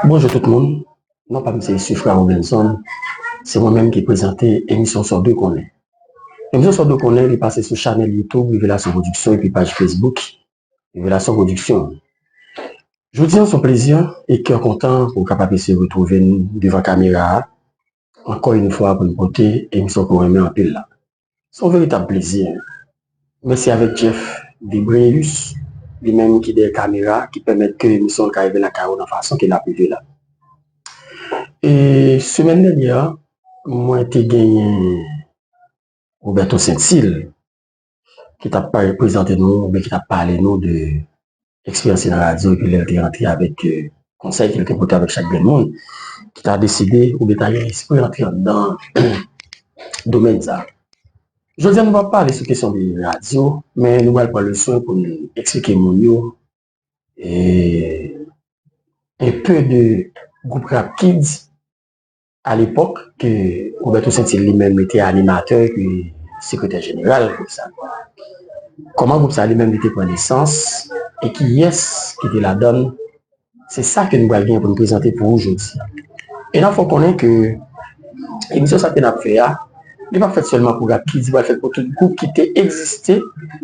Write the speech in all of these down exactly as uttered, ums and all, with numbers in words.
Bonjou tout moun, non pa m se Sifra Robinson, se mwen menm ki prezante emisyon Sa w dwe konnen. Emisyon Sa w dwe konnen, li pase sou chanèl YouTube Revelasyon Production epi paj Facebook Revelasyon Production. Jodi a, se yon plezi e kè kontan pou w kapab eseye retwouve n devan kamera a, ankò yon fwa pou n pote emisyon ke w renmen anpil la. Se yon veritab plezi. Mèsi avèk Jeff Debreus, li menm ki dèyè kamera, ki pèmèt ke emisyon an ka rive lakay ou nan fason ke l ap rive la. E semèn dènyè a, mwen te genyen Roberto Saint-Cyl, ki t ap pa-, prezante nou, oubyen ki t ap pale nou de eksperyans li nan radyo, epi lè l te rantre avèk, eh, konsèy ke l te pote avèk chak grenn moun, ki ta deside, oubyen ta gen espri rantre anndan domèn sa. Jodi a, nou p ap pale sou kesyon de radyo, men nou pral pran le swen pou n eksplike moun yo, eh, un peu de gwoup Rap Kids, a lepòk ke Roberto Saint-Cyl li menm li te animatè epi sekretè jeneral gwoup sa. Kòman gwoup sa li menm li te pran nesans e kiyès ki te ladan l, se sa ke nou pral gen pou nou prezante pou ou jodi a. E n ap fè w konnen ke emisyon sa ke n ap fè a, li p ap fèt sèlman pou Rap Kids, li pral fèt pou tout gwoup ki te egziste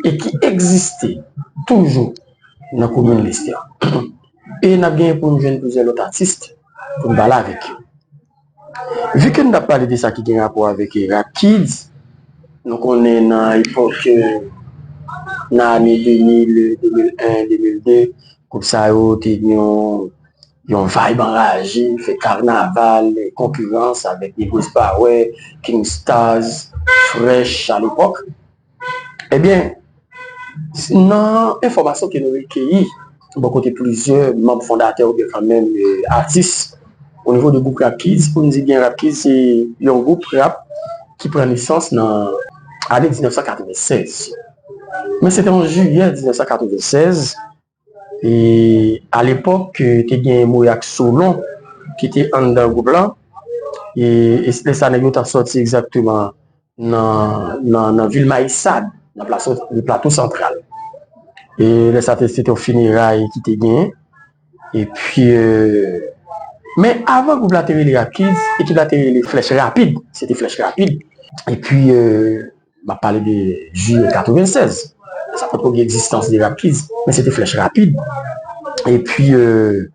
e ki egziste toujou nan komin Lestè. E n ap genyen pou n jwenn plizyè lòt atis pou n pale avèk yo. Vi ke n t ap pale de sa ki gen rapò avèk, eh, Rap Kids, nou konnen nan epòk, eh, nan ane de mil, de mil en, de mil de, gwoup sa yo te gen yon, yon vibe anraje, fè kanaval, eh, konkirans avèk Negroes Power, King Stars, Fresh a lepòk. Ebyen, nan enfòmasyon ke nou rekeyi bò kote plizyè manm fondatè oubyen kanmenm, eh, atis o nivo de gwoup Rap Kids, pou n di byen Rap Kids se yon gwoup rap ki pran nesans nan ane diznèf san katrevennsèz. Men se te an jiyè diznèf san katrevennsèz, e a lepòk, eh, te gen Moyak Solon ki te anndan gwoup lan. E, e lè sa nèg yo t ap sòti egzakteman nan, nan, nan vil Mayisad, nan plato, nan Plato Santral. E lè sa te, se te yon fineray ki te genyen. Epi, eh, men avan gwoup la te rele Rap Kids, ekip la te rele Flèch Rapid. Se te Flèch Rapid. Epi, eh, m ap pale de jiyè katrevennsèz. Sa potko gen egzistans de Rap Kids, men se te Flèch Rapid. Epi, eh,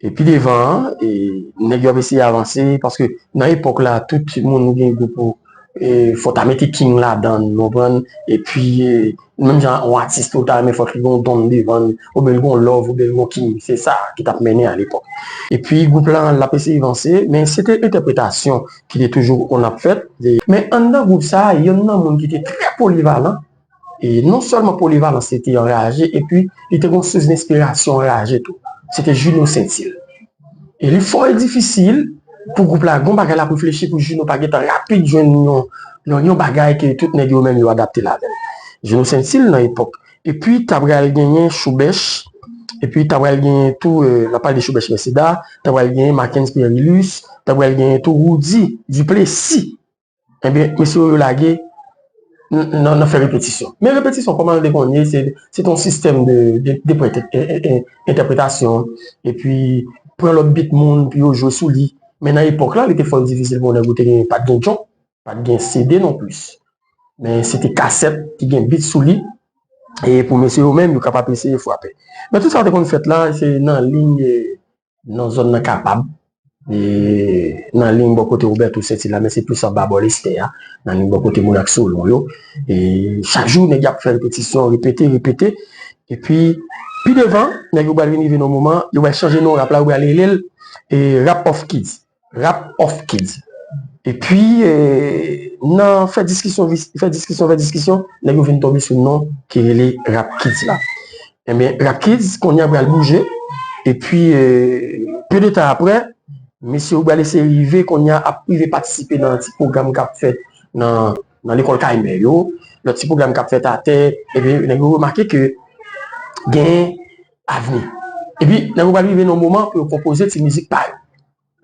epi devan an, e nèg yo ap eseye avanse, paske nan epòk la, tout moun ou gen gwoup ou, e fò w ta mete king ladan l, ou konprann? Epi, e menm jan yon atis tou, ou ta renmen fòk li gen yon don devan l, oubyen l gen yon love, oubyen l gen yon king. Se sa ki t ap mennen a lepòk. Epi gwoup la, l ap eseye vanse, men se te entèpretasyon ki te toujou konn ap fèt. E, men anndan gwoup sa a, yonn nan moun ki te trè polivalan, e non sèlman polivalan, se te anraje, epi li te gen yon sous enspirasyon anraje tou. Se te Juno Saint-Cyl. E li fò e difisil pou gwoup la, gon bagay l ap reflechi pou Juno pa gentan rapid jwenn yon, yon, yon bagay ke tout nèg yo menm yo adapte l avè l. Juno Saint-Cyl nan epòk. Epi ta pral genyen Choubèch, epi ta pral genyen tou, eh, n ap pale de Choubèch Mèseda, ta pral genyen Mackenz Pierre-Lus, ta pral genyen tou Roody Duplessis. Ebyen, mesye yo lage n-, nan, nan fè repetisyon. Men repetisyon, kòman l te konn ye, se, se te yon sistèm de, de, de prèt, e, e, e, entèpretasyon, epi pran lòt bit moun pou yo jwe sou li. Men nan epòk la, li te fò difisil pou yon nèg ou te gen, pa t gen djòk, pa t gen C D non plis. Men se te kasèt ki gen bit sou li, e pou mesye yo menm, yo kapab eseye frape. Men tout sa te konn fèt la, se nan liy, e, nan zòn nan kapab, e nan liy bò kote Roberto Saint-Cyl la, men se plis anba bò Lestè a, nan liy bò kote Moyak Solon yo. E chak jou, nèg y ap fè repetisyon, repete, repete. Epi, pi devan, nèg yo pral vin rive nan moman, yo pral chanje non rap la, yo pral rele l, e, Rap of Kids. Rap of Kids. Epi, e, nan fè diskisyon, vis-, fè diskisyon, fè diskisyon, nèg yo vin tonbe sou non ki rele Rap Kids la. Ebyen, Rap Kids, kounye a pral bouje. Epi, e, pe de tan apre, mesye yo pral eseye rive, kounye a ap rive patisipe nan ti pwogram k ap fèt nan, nan lekòl Kaymè yo, lòt ti pwogram k ap fèt atè. Epi, nèg yo remake ke gen avni. Epi, nèg yo pral rive nan moman pou yo konpoze ti mizik pa yo.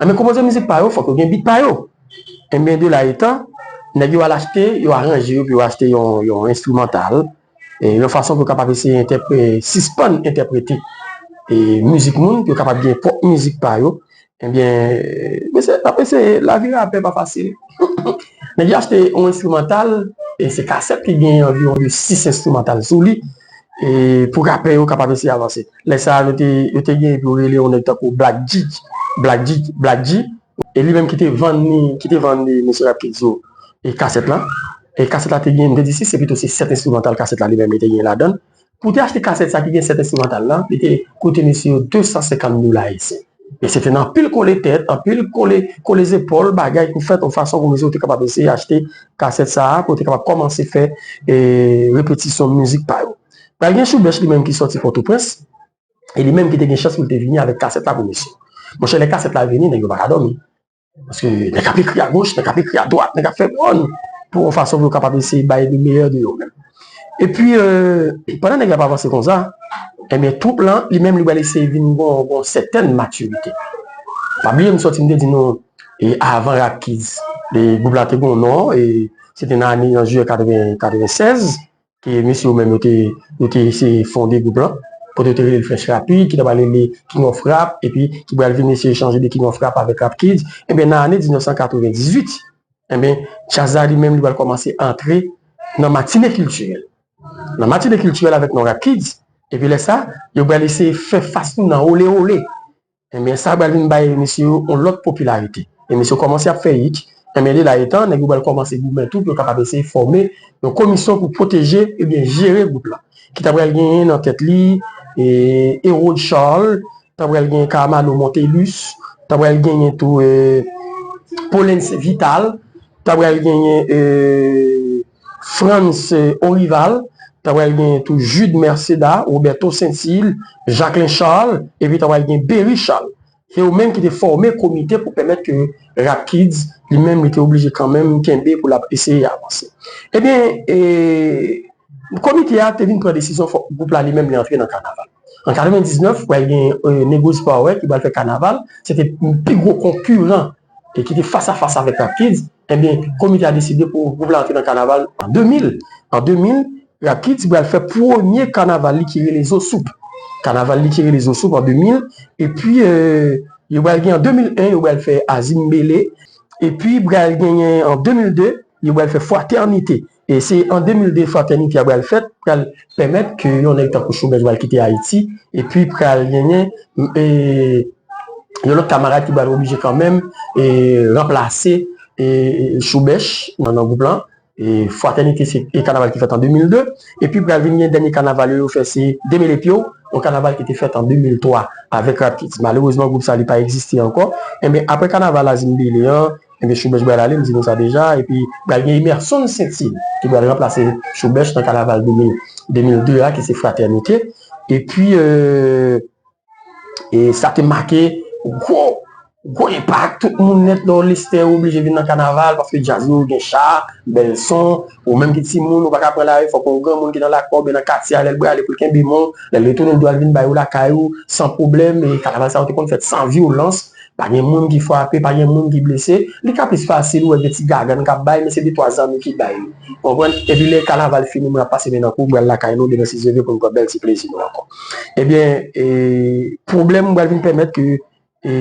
Ebyen, konpoze mizik pa yo, fòk yo gen bit pa yo. Ebyen, de la etan, nèg yo al achte, yo aranje yo, pou yo achte yon, yon enstrimantal, e yon fason pou yo kapab eseye entèpre-, sispann entèprete e, mizik moun, pou yo kapab gen pwòp mizik pa yo. Ebyen, mesye, n ap eseye, lavi rapè pa fasil. Nèg yo achte yon enstrimantal, e se kasèt ki gen anviwon de sis enstrimantal sou li, e pou rapè yo kapab eseye avanse. Lè sa a, yo te, yo te gen, epi yo rele yon nèg tankou Black G, Black G, Black G, e li menm ki te vann li, ki te vann li, mesye Rap Kids yo, e kasèt la. E kasèt la te gen, m te di sis, se pito se sèt enstrimantal kasèt la li menm li te gen ladan l. Pou te achte kasèt sa ki gen sèt enstrimantal la, li te koute mesye yo de san senkant dola ayisyen. E se te nan anpil kole tèt, anpil kole, kole zepòl, bagay pou fèt yon fason pou mesye yo te kapab eseye achte kasèt sa a, pou yo te kapab kòmanse fè, e, repetisyon mizik pa yo. Pral gen Choubèch li menm ki sòti Pòtoprens, e li menm ki te gen chans pou l te vini avèk kasèt la pou mesye yo. Monchè, lè kasèt la vini, nèg yo pa ka dòmi. Paske nèg ap ekri agoch, nèg ap ekri adwat, nèg ap fè bòn pou yon fason pou yo kapab eseye bay le meilleur de yo menm. Epi, e, pandan nèg yo ap avanse konsa, ebyen, twoup lan, li menm, li pral eseye vin gon, gon sètèn matirite. Pa bliye, m sòti, m te di nou, e avan Rap Kids, e gwoup la te gon non, e se te nan ane, nan jiyè katreven, katreven sèz, ke mesye yo menm yo te, yo te eseye fonde gwoup lan, kote yo te rele l Fresh Rapid, ki ta pral rele King of Rap, epi ki pral vin eseye chanje de King of Rap avèk Rap Kids. Ebyen, nan ane diznèf san katreven dizuit, ebyen, djaz la li menm li pral kòmanse antre nan matine kiltirèl. Nan matine kiltirèl avèk non Rap Kids, epi lè sa, yo pral eseye fè fas nou nan Ole Ole. Ebyen, sa pral vin bay mesye yo yon lòt popilarite. E mesye yo kòmanse ap fè hit. Ebyen, de la etan, nèg yo pral kòmanse goumen tou pou yo kapab eseye fòme yon komisyon pou pwoteje ebyen jere gwoup la. Ki ta pral genyen nan tèt li, e, Hérode Charles, ta pral genyen Carmelo Montelus, ta pral genyen tou, e, Paulens Vital, ta pral genyen, e, Frantz, e, Orival, ta pral genyen tou Jude Merceda, Roberto Saintil, Jacquelin Charles, epi ta pral gen Berry Charles. Se yo menm ki te fòme komite pou pèmèt ke Rap Kids, li menm, li te oblije kanmenm kenbe pou l ap eseye avanse. Ebyen, e, komite a te vin pran desizyon fòk gwoup la li menm li antre nan kanaval. An katreven diznèf, pral gen, e, Negoz Power ki pral fè kanaval. Se te pi gwo konkiran e ki te fas a fas avèk Rap Kids. Ebyen, komite a deside pou gwoup la antre nan kanaval an de mil. An de mil, Rap Kids pral fè premye kanaval li ki rele Zo Soup. Kanaval li ki rele Zo Soup an de mil. Epi, e, yo pral gen an de mil en, yo pral fè Azimbele. Epi, pral genyen an de mil de, yo pral fè Fratènite. E se an de mil de Fratènite a pral fèt, pral pèmèt ke yon nèg tankou Choubèch pral kite Ayiti, epi pral genyen, e, yon lòt kamarad ki pral oblije kanmenm, e, ranplase, e, Choubèch nan, nan gwoup lan. E Fratènite se, e, kanaval ki fèt an de mil de, epi pral vin gen dènye kanaval yo, yo fè se Demele Pye w, yon kanaval ki te fèt an de mil twa avèk Rap Kids. Malerezman, gwoup sa li pa egziste ankò. Enben, apre kanaval Azimbele an, enben, Choubèch pral ale, m di nou sa deja, epi pral gen Emerson Saintil ki pral ranplase Choubèch nan kanaval de mil, de mil de a, ki se Fratènite. Epi, e, e sa te make gwo, gwo enpak. Tout moun nèt lò Lestè oblije vin nan kanaval, paske djaz yo gen cha, bèl son. Ou menm ki timoun, ou pa ka pran lari, fòk yon granmoun ki nan lakay oubyen nan katye a, lè l prale pou l kenbe men w, lè l retounen, l dwe al vin bay ou lakay ou, san pwoblèm. E kanaval sa yo te konn fèt san vyolans. Pa gen moun ki frape, pa gen moun ki blese. Li ka plis fasil, ou wè gen ti gagann k ap bay, men se de twa zanmi ki bay li. Konprann? Epi lè kanaval fini, moun ap pase men nan kou, pral lakay nou, demen si Dye vle pou n pran bèl ti plezi nou ankò. Ebyen, e, pwoblèm pral vin pèmèt ke, e,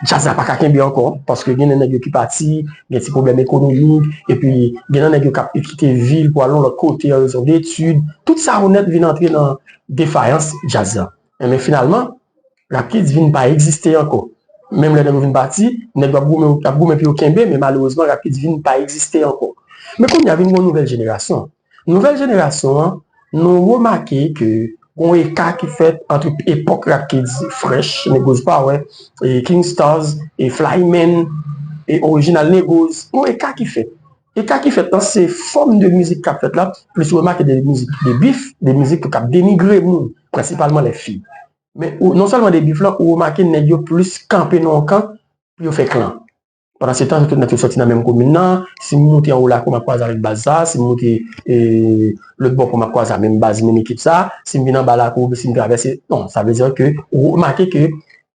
djaz la pa ka kenbe ankò, paske gen nan nèg yo ki pati, gen ti pwoblèm ekonomik, epi gen nan nèg yo k ap kite vil pou al yon lòt kote an rezon de etid. Tout sa yo nèt vin antre nan defayans djaz la. Enben, finalman, Rap Kids vin pa egziste ankò. Menm lè nèg yo vin pati, nèg yo ap goumen, ap goumen pou yo kenbe, men malerezman, Rap Kids vin pa egziste ankò. Men kounye a vin gen yon nouvèl jenerasyon. Nouvèl jenerasyon an, nou remake ke gen yon eka ki fèt ant epòk Rap Kids Fresh, Negoz Power, e King Stars, e Flyman, e Original Negoz. Gen yon eka ki fèt. Eka ki fèt lan, se fòm de mizik k ap fèt la, plis ou remake de mizik de bif, de mizik k ap denigre moun, prensipalman lèfi. Men ou, non sèlman de bif lan, ou remake nèg yo plis kanpe nan yon kan pou yo fè klan. Pandan se tan, tout nèt yo sòti nan menm komin nan. Si m moute anwo Lakou, m ap kwaze avèk baz sa. Si m moute, e, lòt bò pon, m ap kwaze a menm baz, menm ekip sa. Si m vin anba Lakou, si m travèse, non, sa vle di ke ou remake ke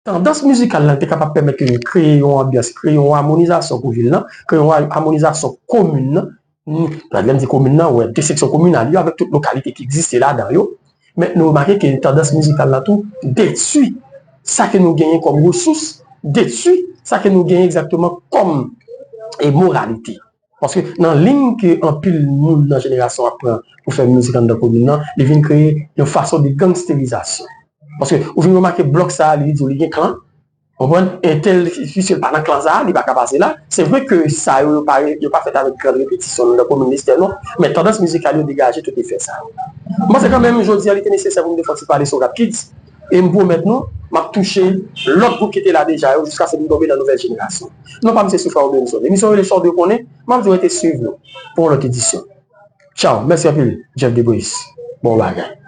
tandans mizikal lan te kapab pèmèt ke yo kreye yon anbyans, kreye yon amonizasyon pou vil lan, kreye yon amonizasyon komin nan. Lè m di komin nan, wè, de seksyon kominal yo avèk tout lokalite ki egziste ladan yo. Men nou remake ke tandans mizikal la tou detwi sa ke nou genyen kòm resous, detwi sa ke nou genyen egzakteman kòm e moralite. Paske nan liy ke anpil moun nan jenerasyon ap pran pou fè mizik anndan komin nan, li vin kreye yon fason de gangsterizasyon. Paske ou vin remake blòk sa a, li di w li gen klan, konprann? Entèl, piske l pa nan klan sa a, li pa ka pase la. Se vre ke sa yo, yo pa, yo pa fèt avèk gran repetisyon nan komin Lestè, non. Men tandans mizikal yo degaje tout efè sa yo. M panse kanmenm, jodi a, li te nesesè pou m te fè yon ti pale sou Rap Kids. E m pwomèt nou, m ap touche lòt gwoup ki te la deja yo, jiskaske m tonbe nan nouvèl jenerasyon. Non pa m se Soufrè Robenson. Emisyon rele Sa w dwe konnen, m ap di w rete swiv nou pou yon lòt edisyon. Tchaw, mèsi anpil, Jeff Debris. Bon bagay.